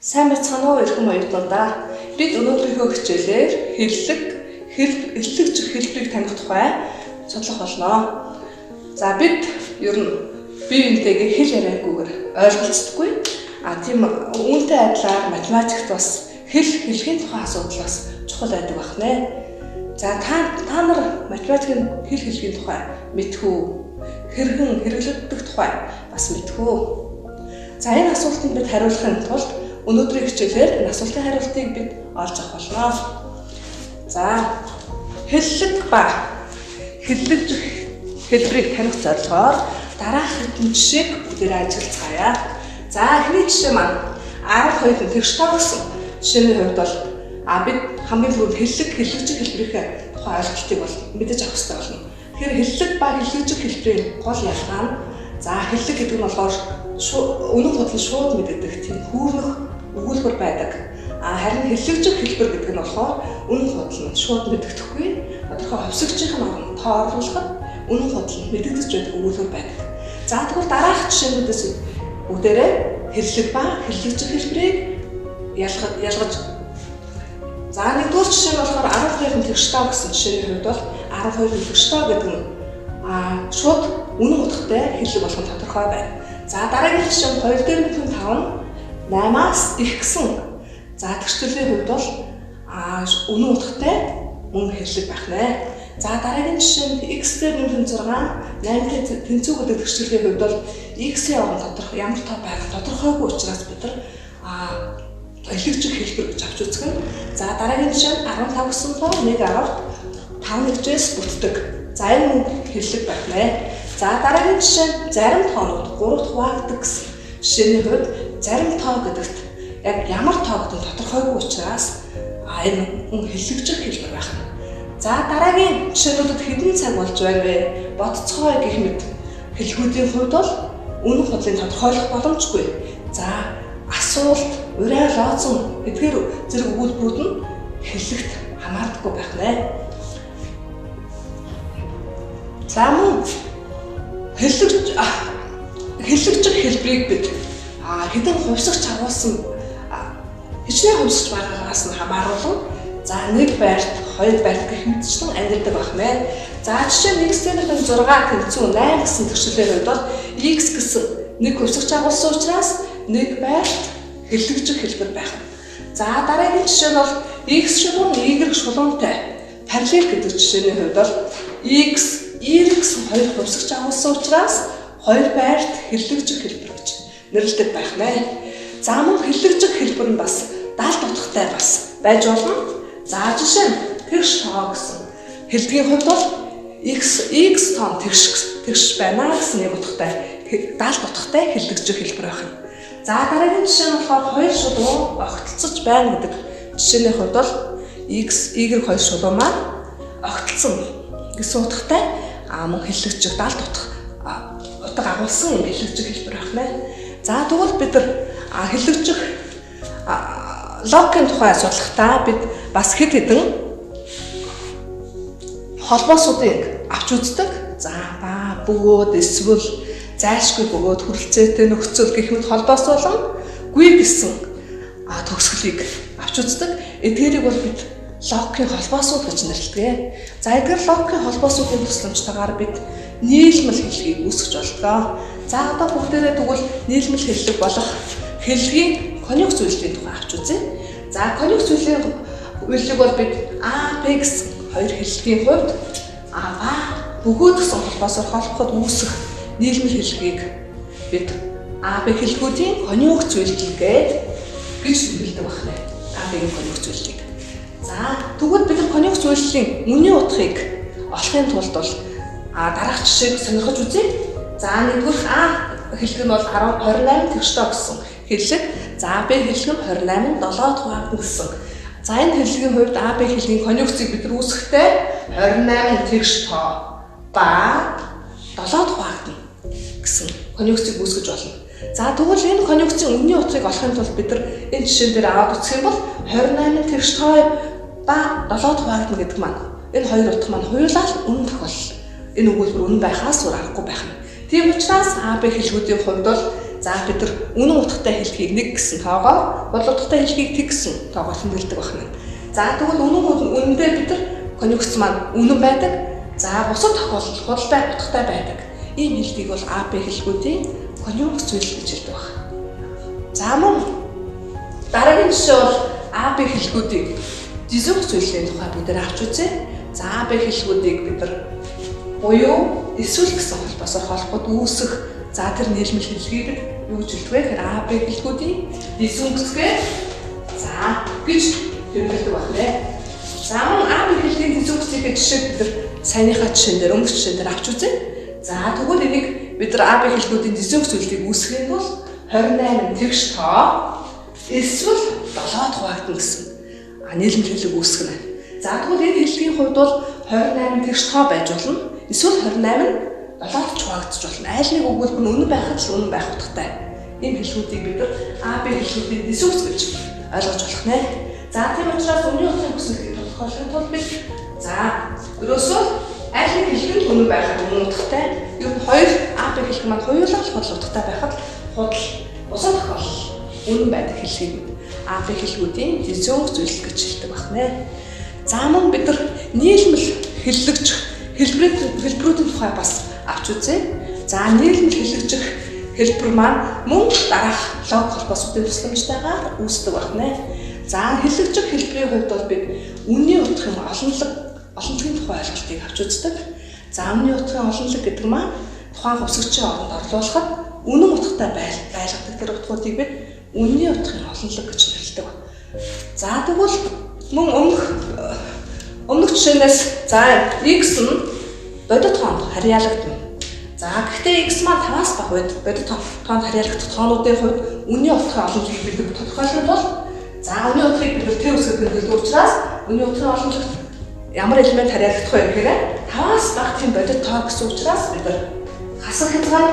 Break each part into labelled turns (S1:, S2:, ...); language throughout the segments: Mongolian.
S1: Сайн байцгаана уу эрхэм оюутнуудаа. Бид өнөөдрийнхөө хичээлээр хэллэг, хэллэгч хэлбэрийг таних тухай судлах болно. За бид ер нь бие биентэйгээ хэл яриаггүйгээр ойлголцдоггүй. А тийм үүнтэй адилаар математикт бас хэл хэллэгийн тухай асуудал бас чухал байдаг байна. За та нар математикийн хэл хэллэгийн тухай мэдэх үү? Хэрхэн хэрэглэгдэх тухай бас мэдэх үү? За энэ асуултанд бид хариулахын тулд өнөөдрийн хичээлээр энэ асуултын хариултыг бид олж авах болно. За хэллэг ба хэллэгж хэлбэрийг таних зорилгоор дараах хэдэн жишээг бүгдээрээ ажиглацгаая. За эхний жишээ маань 12 тэгш тоо гэсэн жишээний хувьд бол бид хамгийн түрүүнд хэллэг, хэллэгж хэлбэрийнхээ тухай ойлголтыг бол мэдэж авах хэрэгтэй болно. Тэгэхээр хэллэг ба хэллэгж хэлбэрийн гол ялгаа нь за хэллэг гэдэг нь болохоор үнэн худал шууд мэддэг тийм хүүрнэх өгүүлбэр байдаг. Харин хэллэгж хэлбэр гэдэг нь болохоор үнэн худал нь шууд мэддэхгүй, тодорхой хувьсагчийн оронд тоо оруулахад үнэн худал нь мэдэгдэж байдаг өгүүлбэр байдаг. За тэгвэл дараах жишээнүүдээс бүгдээрээ хэллэг ба хэллэгж хэлбэрийг ялгаж за нэгдүгээр жишээ нь болохоор 12 тэгш тоо гэсэн жишээний хувьд бол 12 тэгш тоо гэдэг нь шууд үнэн утгатай хэллэг болох нь тодорхой байна. За дараагийн жишээ нь 2 дээр 5 нь 8-аас их гэсэн. За тэгшлийн хувьд бол үнэн утгатай мөн хэллэг байх нэ. За дараагийн жишээ нь x дээр 6 8-тэй тэнцүү гэдэг тэгшлийн хувьд бол x-ийн оронд тодорхой ямар тоо байх тодорхойгүй учраас бид нар хэллэгжих хэлбэр гэж авч үзэх нь. За дараагийн жишээ нь 15 гэсэн тоо 1.5 1-ээс бүтдэг. За энэ мөн хэллэг байх нэ. За дараагийн жишээ нь зарим тоонууд 3 хуваагддаг гэсэн жишээний хувьд зарим тоо гэдэгт яг ямар тоо гэдэг нь тодорхойгүй учраас энэ хүн хэллэгжих хэлбэр байх нь. За дараагийн жишээнүүдэд хэдэн цаг болж байна вэ? Бодцгоё гэх мэт хэллэгүүдийн хувьд бол үнэн худлыг тодорхойлох боломжгүй. За асуулт, урай лооцсон эдгээр зэрэг өгүүлбэрүүд нь хэллэгт хамаардаггүй байх нэ. За мөн хэллэгжих хэлбэрийг бид хэдэн хувьсагч агуулсан хичнээн хувьсагч байгаагаас нь хамааруулан за нэг байрт, хоёр байрт гэх мэтчлэн ангилдаг байх нэ. За жишээ нь x-ийн 6 тэнцүү 8 гэсэн тэгшлийн хувьд бол x гэсэн нэг хувьсагч агуулсан учраас нэг байрт хэллэгжих хэлбэр байх. За дараагийн жишээ нь бол x шулуун y шулуунтай параллел гэдэг жишээний хувьд бол x, y гэсэн хоёр хувьсагч агуулсан учраас хоёр байрт хэллэгжих хэлбэр гэж нэрлэдэг байх нэ. За мөн хэллэгжих хэлбэр нь бас далд утгатай бас байж болно. За жишээ нь тэгш тоо гэсэн хэллэгийн хувьд бол x тоо тэгш байна гэсэн нэг утгатай далд утгатай хэллэгжих хэлбэр байх нь. За дараагийн жишээ нь болохоор хоёр шулуун огтлцож байна гэдэг жишээний хувьд бол x, y хоёр шулуун маань огтлцсон гэсэн утгатай мөн хэллэгжих далд утга агуулсан юм хэллэгжих хэлбэр байх нэ. За тэгвэл бид нар хэллэгжих логикийн тухай судлахдаа бид бас хэд хэдэн холбоосуудыг авч үздэг. За ба бөгөөд эсвэл зайлшгүй бөгөөд хүрэлцээтэй нөхцөл гэх мэт холбоос болон гүй гэсэн төгсгөлийг авч үздэг. Эдгээрийг бол бид логикийн холбоосууд гэж нэрлэдэг. За эдгээр логикийн холбоосуудын тусламжтайгаар бид нийлмэл хэллэгийг үүсгэж болдгоо. За одоо бүгдээрээ тэгвэл нийлмэл хэллэг болох хэллэгийн коньюнкц үйлдлийн тухай авч үзье. За коньюнкц үйлдэлийг бол бид А, Б гэсэн хоёр хэллэгийн хувьд А ба бөгөөд гэсэн холбоосоор холбоход үүсэх нийлмэл хэллэгийг бид А, Б хэллэгүүдийн коньюнкц үйлдэл гэж нэрлэдэг байна. А, Б-ийн коньюнкц үйлдлийг. За тэгвэл бид коньюнкц үйлдлийн үнийн утгыг олохын тулд бол дараах жишээг сонирхож үзье. За нэгдүгээр А хэллэг нь бол 28 тэгш тоо гэсэн хэллэг. За Б хэллэг нь 28 7 хуваагдана гэсэн. За энэ хэллэгийн хувьд А Б хэллэгийн коньюнкцийг бид нар үүсгэхдээ 28 тэгш тоо ба 7 хуваагдана гэсэн коньюнкцийг үүсгэж болно. За тэгвэл энэ коньюнкцийн үнийн утгыг олохын тулд бид нар энэ жишээн дээр аваад үзэх юм бол 28 тэгш тоо ба 7 хуваагдана гэдэг маань энэ хоёр утга маань хоёулаа л үнэн тохиолдол. Энэ өгүүлбэр үнэн байхаас өөр аргагүй байх нь. Тийм учраас А Б хэллэгүүдийн хувьд бол за бид нар үнэн утгатай хэллэгийг 1 гэсэн тоогоор, худал утгатай хэллэгийг тэг гэсэн тоогоор тэмдэглэдэг байна. За тэгвэл үнэндээ бид нар конъюнкц маань үнэн байдаг. За бусад тохиолдолд худалтай утгатай байдаг. Ийм хэллэгийг бол А Б хэллэгүүдийн конъюнкц зүйлэл гэж хэлдэг байна. За мөн дараагийн жишээ бол А Б хэллэгүүдийг дизюнкц зүйллийн тухай бүгдээр авч үзье. За А Б хэллэгүүдийг бид нар буюу эсвэл гэсэн холбоосоор холбоход үүсэх за тэр нийлмэл хэллэгийг бид юу гэж хэлдэг вэ гэхээр А Б хэллэгүүдийн дизюнкц за гэж хэрэглэдэг байна. За мөн А Б хэллэгийн дизюнкцийн жишээ бид нар саяныхаа жишээн дээр, өмнөх жишээн дээр авч үзье. За тэгвэл энийг бид нар А Б хэллэгүүдийн дизюнкц зүйлийг үүсгэхийн тулд 28 тэгш тоо эсвэл 7-д хуваагдана гэсэн нийлмэл хэллэг үүсгэнэ. За тэгвэл энэ хэллэгийн хувьд бол 28 тэгш тоо байж болно. Эсвэл 28 нь 7-д ч хуваагдчих болно. Айл нэг өгүүлбэр нь үнэн байхад л үнэн байх утгатай. Энэ хэллэгүүдийг бид нар А Б хэллэгүүдийн дизюнкц гэж ойлгож болох нэ. За тийм учраас үнийн утгын хүснэгтийг тодорхойлохын тулд бид за ерөөсөө аль нэг хэллэг нь үнэн байхад үнэн утгатай. Ер нь хоёр А Б хэллэг маань хоёулаа л худал утгатай байхад худал, бусад тохиолдолд үнэн байдаг хэллэгийг бид А Б хэллэгүүдийн дизюнкц зүйлэл гэж хэлдэг байна. За мөн бид нар нийлмэл хэллэгч хэлбэрүүдийн тухай бас авч үзье. За нийлмэл хэллэгчих хэлбэр маань мөн дараах лог холбоосуудын тусламжтайгаар үүсдэг байна. За хэллэгчих хэлбэрийн хувьд бол бид үнийн утгын олонлогийн тухай ойлголтыг авч үздэг. За үнийн утгын олонлог гэдэг маань тухайн хувьсгчийн оронд орлуулахад үнэн утгатай байлгадаг тэр утгуудыг бид үнийн утгын олонлог гэж нэрлэдэг. За тэгвэл мөн өмнөх жишээнээс за x нь бодит тоонд харьяалагдана. За гэхдээ x маань 5-аас бага үед бодит тоонд харьяалагдах тоонуудын хувьд үнийн утгын олонлогийг бид тодорхойлохын тулд за үнийн утгыг бид тэр үсгээр тэмдэглэдэг учраас үнийн утгын олонлогт ямар элемент харьяалагдах вэ гэхээр 5-аас бага тийм бодит тоо гэсэн учраас бид нар хасах хязгаар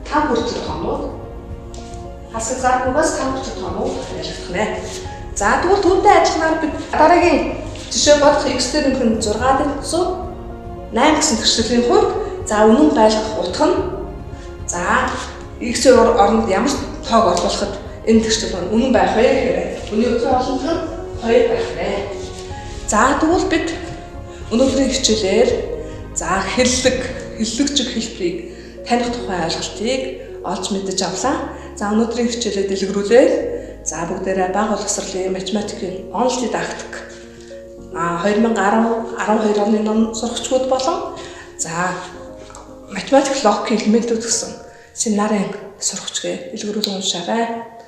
S1: 5 хүртэлх тоонууд хасах хязгааргүйгээс 5 хүртэлх тоонууд харьяалагдах нэ. За тэгвэл түүнтэй адилханаар бид дараагийн жишээ бодох x дээр нэмэх нь 6 8 гэсэн тэгшлийн хувьд за үнэн байлгах утга нь за x-ийн оронд ямар тоог орлуулахад энэ тэгшил нь үнэн байх вэ гэхээр үнийн утгын олонлог нь 2 байх нэ. За тэгвэл бид өнөөдрийн хичээлээр за хэллэг, хэллэгчих хэлбэрийг таних тухай ойлголтыг олж мэдэж авлаа. За өнөөдрийн хичээлээ дэлгэрүүлээд за бүгдээрээ бага боловсролын математикийн онол дидактик 2010 12 оны ном сурагчдад болон за математик логикийн элементүүд гэсэн семинарын сурагчгээ дэлгэрүүлэн уншаарай.